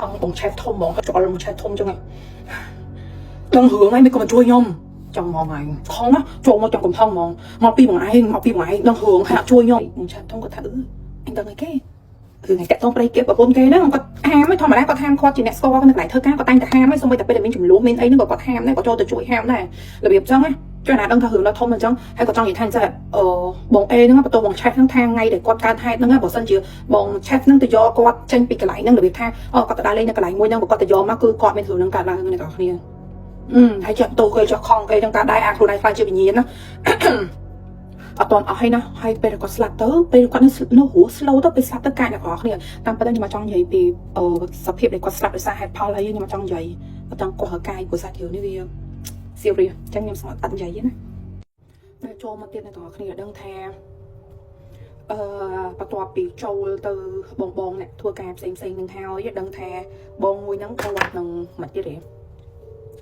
ខឹងបងឆេះធំហ្មងច្អល់បងឆេះធំចឹងដឹងរឿងហើយមិនក៏មកជួយខ្ញុំចង់មកហើយខំណាចូលមកចង់កំហឹងហ្មងមកពីបងឯងមកពីបងឯងដឹងរឿងហើយអត់ជួយខ្ញុំបងឆេះធំគាត់ថាអឺអញដឹងអីគេគឺថ្ងៃតាក់តងប្តីគេប្រពន្ធគេហ្នឹងគាត់ហាមធម្មតាគាត់ហាមគាត់ជាអ្នកស្គាល់នៅកន្លែងធ្វើការគាត់តែងតែហាមហើយសូម្បីតែពេលដែលមានចំនួនមានអីហ្នឹងក៏គាត់ហាមដែរគាត់ចូលទៅជួយហាមដែររបៀបចឹងណាជួយណាដឹងថារឿងដល់ធំអញ្ចឹងហើយគាត់ចង់និយាយថាអញ្ចឹងអឺបងអេហ្នឹងបន្ទោបងឆេះហ្នឹងថាថ្ងៃដែលគាត់កើតហេតុហ្នឹងបើសិនជាបងឆេះហ្នឹងទៅយកគាត់ចេញពីកន្លែងហ្នឹងរបៀបថាអូគាត់ទៅដើរលេងនៅកន្លែងមួយហ្នឹងបើគាត់ទៅយកមកគឺគាត់មានរឿងហ្នឹងកើតឡើងអ្នកនរគ្នាអឺហើយចេះបន្ទោគេចេះខំគេចឹងកើតដែរអាខ្លួនឯងខ្លាចជាវិញ្ញាណណាអត់តន់អស់ហើយណាហើយពេលគាត់ស្លាប់ទៅពេលគាត់នៅនៅរស់ slow ទៅពេលស្លាប់ទៅកាចអ្នកនរគ្នាតាមពិតខ្ញុំមកចង់និយាយពីសភាពដែលគាត់ស្លាប់ដោយសារហេតុផលអីខ្ញុំមកចង់និយាយអត់ចង់កោះកាយព្រោះសាច់រឿងនេះវា serious អញ្ចឹងខ្ញុំសូមអត់និយាយទេណាតែចូលមកទៀតអ្នកនរគ្នាដឹងថាអឺបន្ទាប់ពីចូលទៅបងបងអ្នកធ្វើការផ្សេងផ្សេងនឹងហើយដឹងថាបងមួយហ្នឹងគាត់នឹងមិនទៀតទេ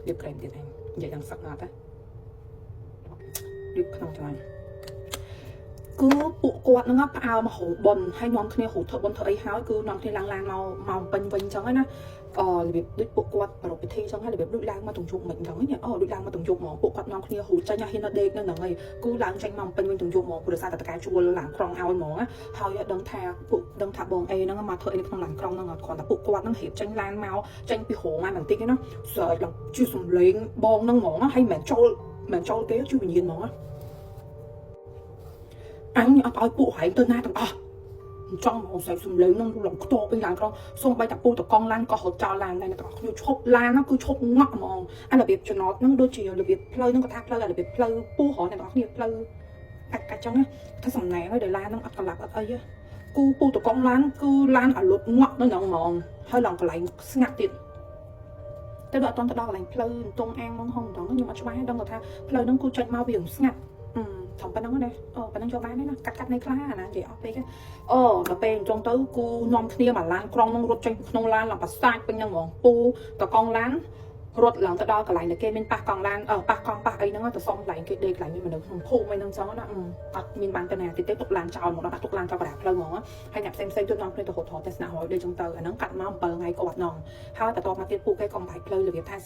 រៀបក្រែមទៀតឯងនិយាយដល់សឹកណាស់តារៀបក្នុងច្រាញ់គឺពួកគាត់ហ្នឹងផ្អើមហូបប៉ុនហើយនាំគ្នាហូបធ្វើប៉ុនធ្វើអីហើយគឺនាំគ្នាឡើងឡានមកមកពេញវិញអញ្ចឹងណាអឺរបៀបដូចពួកគាត់ប្រពៃពិធីអញ្ចឹងហើយរបៀបដូចឡើងមកទងជប់មិនអញ្ចឹងណាអូដូចឡើងមកទងជប់ហ្មងពួកគាត់នាំគ្នាហូតចេញហ៊ាននៅដេកនៅហ្នឹងហើយគឺឡើងចេញមកពេញវិញទងជប់ហ្មងព្រោះសារតែតកែជួលឡានក្រុងឲ្យហ្មងណាហើយដឹងថាពួកដឹងថាបងអេហ្នឹងមកធ្វើអីនៅក្នុងឡានក្រុងហ្នឹងគ្រាន់តែពួកគាត់ហ្នឹងរៀបចេញឡានមកចេញពីរោងមកបន្តិចណាស្រែកឡើងជាសំលេងបងហ្នឹងហ្មងហើយមិនចូលមិនចូលគេជួយវិញ្ញាណហ្មងណាអញអត់ឲ្យពួកហែងទៅណាទាំងអស់ចង់មកស្រែកសំលេងនឹងឡើងខ្ទោពេញឡានក្រុងសូម្បីតែពូតកង់ឡានក៏រត់ចោលឡានដែរអ្នកទាំងអស់គ្នាឈប់ឡានហ្នឹងគឺឈប់ងក់ហ្មងអារបៀបចំណតហ្នឹងដូចជារបៀបផ្លូវហ្នឹងគាត់ថាផ្លូវអារបៀបផ្លូវពូហ៎អ្នកទាំងអស់គ្នាផ្លូវកាច់កាច់ចឹងណាថាសំណាងហើយដែលឡានហ្នឹងអត់កលាប់អត់អីគូពូតកង់ឡានគឺឡានអាលុតងក់នៅហ្នឹងហ្មងហើយឡើងកន្លែងស្ងាត់ទៀតតែដល់អត់តទៅដល់កន្លែងផ្លូវតងអាងហ្មងហងម្ដងខ្ញុំអត់ច្បាស់ដឹងថាផ្លូវហ្នឹងគឺចេញមកវាស្ងាត់អឺធំប៉ុណ្ណឹងណាអូប៉ុណ្ណឹងចូលបានទេណាកាត់កាត់នៃខ្លះអាណានិយាយអស់ពេកអូដល់ពេលអញ្ចឹងទៅគូនាំគ្នាមកឡានក្រុងហ្នឹងរត់ចេញពីក្នុងឡានឡើងប្រសាចពេញហ្នឹងហ្មងពូតកង់ឡានរត់ឡើងទៅដល់កន្លែងដែលគេមានប៉ះកង់ឡានអឺប៉ះកង់ប៉ះអីហ្នឹងទៅសុំកន្លែងគេដេកកន្លែងមានមនុស្សក្នុងភូមិអីហ្នឹងចឹងណាអត់មានបានទៅណាទៀតទេទុកឡានចោលមកដល់ទុកឡានចោលកណ្ដាលផ្លូវហ្មងហើយអ្នកផ្សេងផ្សេងទៀតនាំគ្នាទៅរត់ថតទស្សនៈរយដូចចឹងទៅអាហ្នឹងកាត់មក7ថ្ងៃគាត់ហ្នឹងហើយបន្ទាប់មកទៀតពូគេក៏បែកផ្លូវរបៀបថា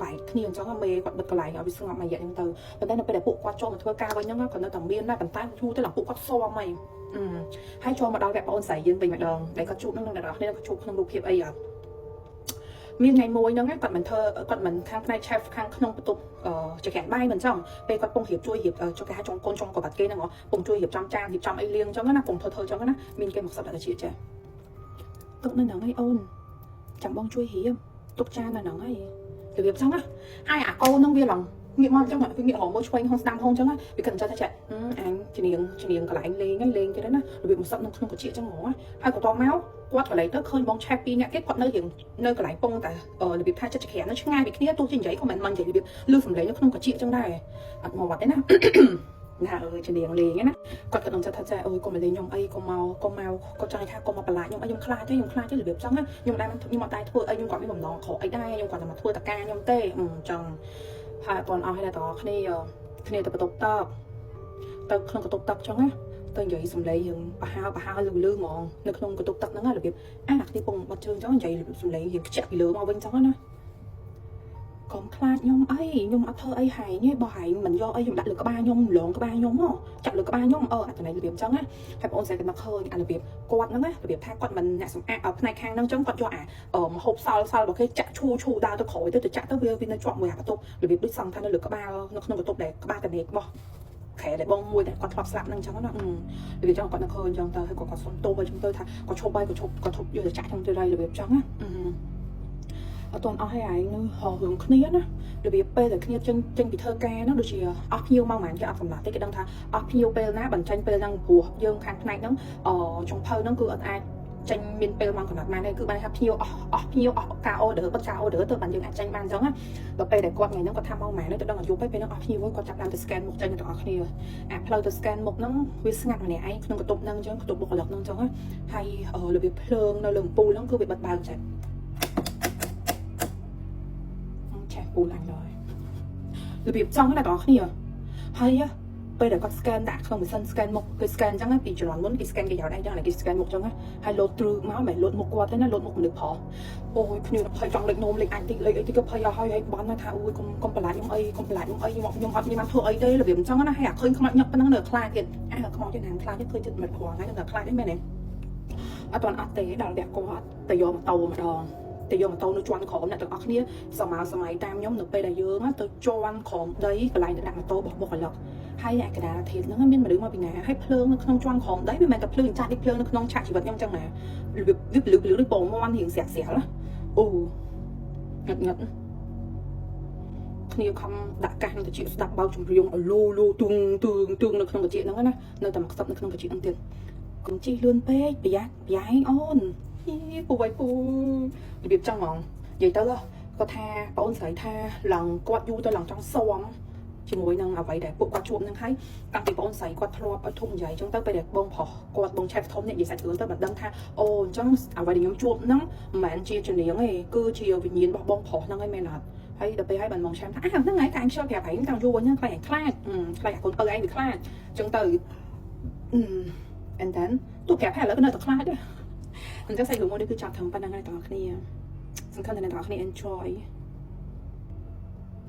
បែកគ្នាអញ្ចឹងមេគាត់បិទកន្លែងឲ្យវាស្ងប់មួយរយៈហ្នឹងទៅប៉ុន្តែនៅពេលដែលពួកគាត់ចូលមកធ្វើការវិញហ្នឹងក៏នៅតែមានដែរប៉ុន្តែយូរទៅឡើងពួកគាត់ស៊ាំហីហើយចូលមកដល់វគ្គបងអូនស្រីយើងវិញម្ដងដែលគាត់ជួបនឹងអ្នកនរគ្នាគាត់ជួបក្នុងរូបភាពអីអត់មានថ្ងៃមួយហ្នឹងគាត់មិនធ្វើគាត់មិនខាងផ្នែក chef ខាងក្នុងបន្ទប់ចក្រានបាយមិនចឹងពេលគាត់ពងរៀបជួយរៀបចុះគេហៅចុងកូនចុងក៏បាត់គេហ្នឹងពងជួយរៀបចំចានរៀបចំអីលៀងចឹងណាពងធ្វើធ្វើចឹងណាមានគេមកសឹកដាក់ជាចាទុកនៅហ្នឹងឯងអូនចាំបងជួយរៀបទុកចាននៅហ្នឹងឯងរបៀបចឹងណាហើយអាកូនហ្នឹងវាឡើងងាកមកអញ្ចឹងវាងាករមើលឆ្វេងហងស្ដាំហងអញ្ចឹងវាគិតអញ្ចឹងថាចាអញជំនាញជំនាញកន្លែងលេងហ្នឹងលេងទៀតណារបៀបមកសឹកនៅក្នុងកាជាអញ្ចឹងហ្មងហើយក៏តមកគាត់កន្លែងទៅឃើញបងឆេះពីរនាក់ទៀតគាត់នៅរៀងនៅកន្លែងពងតែរបៀបថាចិត្តចក្រាននៅឆ្ងាយពីគ្នាទោះជានិយាយក៏មិនមិននិយាយរបៀបលឺសំឡេងនៅក្នុងកាជាអញ្ចឹងដែរអត់មកវត្តទេណាណាអើយជំនាញលេងណាគាត់ក៏នឹងចិត្តថាចាអូយកុំមកលេងខ្ញុំអីកុំមកកុំមកគាត់ចង់ថាកុំមកបន្លាចខ្ញុំអីខ្ញុំខ្លាចទេខ្ញុំខ្លាចទេរបៀបចឹងណាខ្ញុំដែរខ្ញុំអត់ដែរធ្វើអីខ្ញុំគាត់មានបំណងខកអីដែរខ្ញុំគាត់តែមកធ្វើតការខ្ញុំទេអញ្ចឹងហើយអត់ទាន់អស់ហើយដល់គ្នាគ្នាទៅបន្ទប់ទឹកទៅក្នុងបន្ទប់ទឹកចឹងណាទៅនិយាយសំឡេងរៀងប្រហើប្រហើលឺលឺហ្មងនៅក្នុងបន្ទប់ទឹកហ្នឹងរបៀបអាគ្នាពងបាត់ជើងចឹងនិយាយសំឡេងរៀងខ្ជាក់ពីលើមកវិញចឹងណាកុំខ្លាចខ្ញុំអីខ្ញុំអត់ធ្វើអីហែងទេបើហែងមិនយកអីខ្ញុំដាក់លើក្បាលខ្ញុំលងក្បាលខ្ញុំហ៎ចាប់លើក្បាលខ្ញុំអឺអត្ថន័យរបៀបចឹងណាហើយបងអូនស្រីក៏មកឃើញអារបៀបគាត់ហ្នឹងណារបៀបថាគាត់មិនអ្នកសម្អាតផ្នែកខាងហ្នឹងចឹងគាត់យកអាមហូបសល់សល់របស់គេចាក់ឈូឈូដើរទៅក្រោយទៅទៅចាក់ទៅវាវានៅជាប់មួយអាបន្ទប់របៀបដូចសង្ឃថានៅលើក្បាលនៅក្នុងបន្ទប់ដែលក្បាលតនេករបស់ខែដែលបងមួយដែលគាត់ធ្លាប់ស្លាប់ហ្នឹងចឹងណារបៀបចឹងគាត់នៅឃើញចឹងទៅហើយគាត់គាត់សុំទោសឲ្យចឹងទៅថាគាត់ឈប់ហើយគាត់ឈប់គាត់ឈប់យកទៅចាក់ចឹងទៅហើយរបៀបចឹងណាអត់ទាន់អស់ហើយឯងនៅហោរឿងគ្នាណារបៀបពេលដែលគ្នាចេញចេញពីធ្វើការហ្នឹងដូចជាអស់ភ្ញៀវមកហ្មងគេអត់សម្រាប់ទេគេដឹងថាអស់ភ្ញៀវពេលណាបញ្ចេញពេលហ្នឹងព្រោះយើងខាងផ្នែកហ្នឹងអចុងភៅហ្នឹងគឺអត់អាចចេញមានពេលមកកំណត់បានទេគឺបានថាភ្ញៀវអស់អស់ភ្ញៀវអស់ការ order បិទការ order ទៅបានយើងអាចចេញបានអញ្ចឹងណាដល់ពេលដែលគាត់ថ្ងៃហ្នឹងគាត់ថាមកម៉ែទៅដឹងអាយុពេលពេលហ្នឹងអស់ភ្ញៀវគាត់ចាប់ដើមទៅ scan មុខចេញទាំងអស់គ្នាអាផ្លូវទៅ scan មុខហ្នឹងវាស្ងាត់ម្នាក់ឯងក្នុងបន្ទប់ហ្នឹងអញ្ចឹងបន្ទប់បុគ្គលិកហ្នឹងអញ្ចឹងហើយរបៀបភ្លើងនៅលើអំពូលហ្នឹងគឺវាបិទបើកចេះឆេះពូលអញឡើយរបៀបចង់ណាបងប្អូនគ្នាហើយ ពេលដែលគាត់ scan ដាក់ក្នុងម៉ាស៊ីន scan មុខគេ scan អញ្ចឹងណាពីជំនាន់មុនគេ scan គេយកដៃអញ្ចឹងឥឡូវគេ scan មុខអញ្ចឹងណាហើយលោតទ្រឹមកមិនលោតមុខគាត់ទេណាលោតមុខមនុស្សប្រុសអូយភ្ញៀវភ័យចង់លេខនោមលេខអាចតិចលេខអីតិចក៏ភ័យអស់ហើយហើយបន់ថាអូយកុំកុំប្រឡាចខ្ញុំអីកុំប្រឡាចខ្ញុំអីខ្ញុំខ្ញុំអត់មានបានធ្វើអីទេរបៀបអញ្ចឹងណាហើយអាឃើញខ្មោចញឹកប៉ុណ្ណឹងនៅខ្លាចទៀតអាខ្មោចទៀតណាខ្លាចទៀតឃើញចិត្តមិនព្រោះថ្ងៃនៅខ្លាចទេមែនទេអត់ទាន់អត់ទេដល់វគ្គគាត់ទៅយកម៉ូតូម្ដងទៅយកម៉ូតូនៅជាន់ក្រោមអ្នកទាំងអស់គ្នាសម័យសម័យតាមខ្ញុំនៅពេលដែលយើងទៅជាន់ក្រោមដីកន្លែងដាក់ម៉ូតូរបស់បុគ្គលិកហើយអាកដាលធាតុហ្នឹងមានមនុស្សមកពីណាហើយភ្លើងនៅក្នុងជាន់ក្រោមដីវាមិនមែនតែភ្លើងចាស់នេះភ្លើងនៅក្នុងឆាកជីវិតខ្ញុំចឹងណាវាវាពលឺពលឺដូចពងមាន់រៀងស្រាក់ស្រាលអូងឹតងឹតគ្នាខំដាក់កាសនឹងតិចស្ដាប់បោកចម្រៀងឲ្យលូលូទូងទូងទូងនៅក្នុងតិចហ្នឹងណានៅតែមកខ្សឹបនៅក្នុងតិចហ្នឹងទៀតកុំជិះលឿនពេកប្រយ័ត្នប្រយែងអូនយីពូវៃពូរបៀបចឹងហ្មងនិយាយទៅគាត់ថាបងអូនស្រីថាឡើងគាត់យូរទៅឡើងចង់ស៊ាំជាមួយនឹងអ្វីដែលពួកគាត់ជួបនឹងហើយតាំងពីបងស្រីគាត់ធ្លាប់ឲ្យធំនិយាយអញ្ចឹងទៅពេលដែលបងប្រុសគាត់បងឆែកធំនេះនិយាយសាច់រឿងទៅមិនដឹងថាអូអញ្ចឹងអ្វីដែលខ្ញុំជួបហ្នឹងមិនមែនជាជំនាញទេគឺជាវិញ្ញាណរបស់បងប្រុសហ្នឹងឯងមែនអត់ហើយដល់ពេលហើយបានមកឆែមថាអើហ្នឹងហើយតែអញខ្ជិលប្រាប់ឯងតាំងយូរហ្នឹងខ្លាចឯងខ្លាចខ្លាចអាកូនពៅឯងវាខ្លាចអញ្ចឹងទៅ and then ទូប្រាប់ហើយឥឡូវក៏នៅតែខ្លាចដែរអញ្ចឹងសាច់រឿងមួយនេះគឺចាប់ត្រឹមប៉ុណ្្នឹងហើយបងប្អូនគ្នាសង្ឃឹមថាអ្នកទាំងអស់គ្នា enjoy.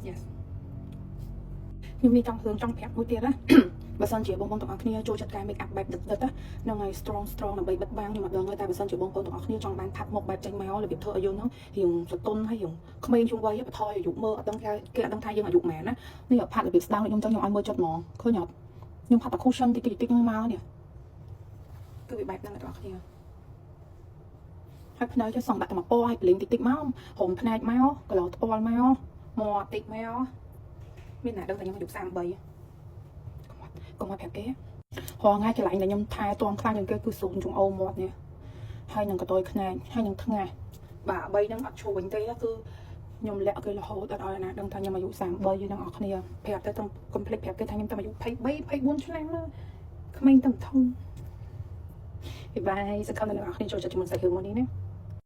Yes ខ្ញុំមានចង់រឿងចង់ប្រាប់មួយទៀតណា បើសិនជាបងប្អូនទាំងអស់គ្នាចូលចិត្តការ make up បែបដិតដិតហ្នឹងហើយ strong strong ដើម្បីបិទបាំងខ្ញុំអត់ដឹងទេតែបើសិនជាបងប្អូនទាំងអស់គ្នាចង់បានផាត់មុខបែបចេញមករបៀបធ្វើឲ្យយើងហ្នឹងរៀងសតុនហើយរៀងក្មេងជាងវ័យបន្ថយអាយុមើលអត់ដឹងថាគេអត់ដឹងថាយើងអាយុប៉ុន្មានណានេះផាត់របៀបស្ដាងដូចខ្ញុំចឹងខ្ញុំឲ្យមើលចិត្តហ្មងឃើញអត់ខ្ញុំផាត់តែ cushion តិចតិចតិចហ្នឹងមកនេះគឺវាបែបហ្នឹងអ្នកទាំងអស់គ្នាហើយភ្នែកចេះសង់ដាក់តែមកពណ៌ឲ្យប្លេងតិចតិចមកហុំភ្នែកមកក្លោថ្ពាល់មកមាត់តិចមកមានអ្នកដឹងថាខ្ញុំអាយុ33កុំឲ្យប្រាប់គេរាល់ថ្ងៃកន្លែងដែលខ្ញុំថែទាំខ្លាំងជាងគេគឺសូនចង្អូរមាត់នេះហើយនឹងកតុយខ្នាញហើយនឹងថ្ងាសបាទបីហ្នឹងអត់ជួញទេគឺខ្ញុំលាក់គេរហូតអត់ឲ្យណាដឹងថាខ្ញុំអាយុ33យនឹងអស់គ្នាប្រាប់ទៅតំកុំភ្លេចប្រាប់គេថាខ្ញុំតែអាយុ23 24ឆ្នាំក្មេងតំធំបាយបាយសង្ឃឹមថាអ្នកនរគ្នាចូលចិត្តជាមួយសាច់រឿងមួយនេះណា។